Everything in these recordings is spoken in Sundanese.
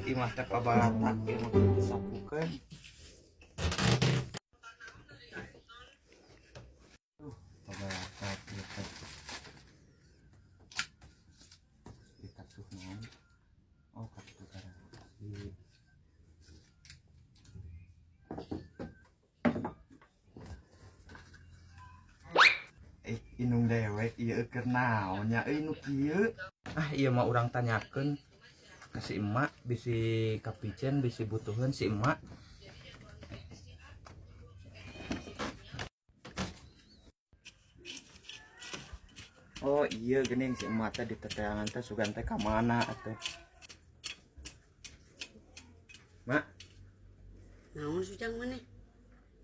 Imah teh pabalatak ieu mah kudu disapukeun. Tuh, pabalatak ieu teh. Dikasuh naon? Oh, kartu garansi. Eh, indung dewek ieu keur naon nya euy nu kieu? Ah, ieu mah urang tanyakeun ka si emak, bisi kapiceun, bisi butuheun si emak. Oh iya geuning si emak teh diteteangan teh sugan teh ka mana atuh. Mak, Naon Sujang maneh?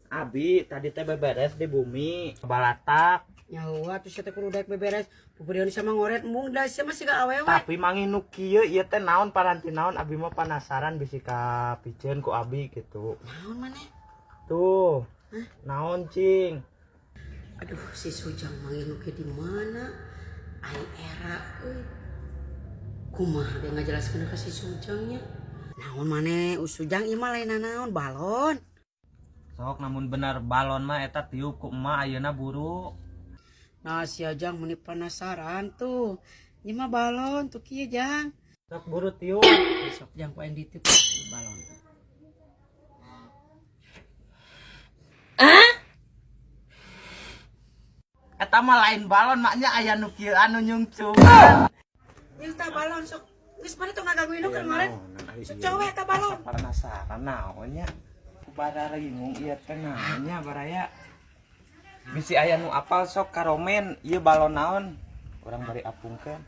Abi tadi teh beberes di bumi balatak. Nyawa tuh sia teh kudu daek beberes. Pupurian sama ngoret embung da sia mah siga awewe. Tapi manggih nu kieu ieu teh naon paranti naon, abi mah penasaran bisi kapiceun ku abi gitu. Naon maneh? Tuh. Naon cing? Aduh, si Sujang manggih nu kieu di mana? Aing era euy. Kumaha ge ngajelaskeun ka si Sujang nya? Naon maneh Sujang ieu mah lain naon balon. Sok namun bener balon mah eta tiup ku emak ayeuna buru. Nah, si Ajang meni penasaran tuh. Ieu mah balon tuh kieu Jang. Sok buru tiup. Sok Jang ku aing ditiup balon. Eta mah lain balon maknya aya nu kieu anu nyungcungan. Ieu tah balon sok. Geus maneh tong ngagangguin nu keur ngoret. Sok cowe eta balon. Asa penasaran naonnya. Bara bingung ieu teh naonnya baraya. Bisi aya nu apal sok karomen ieu balon naon. Urang bari apungkeun.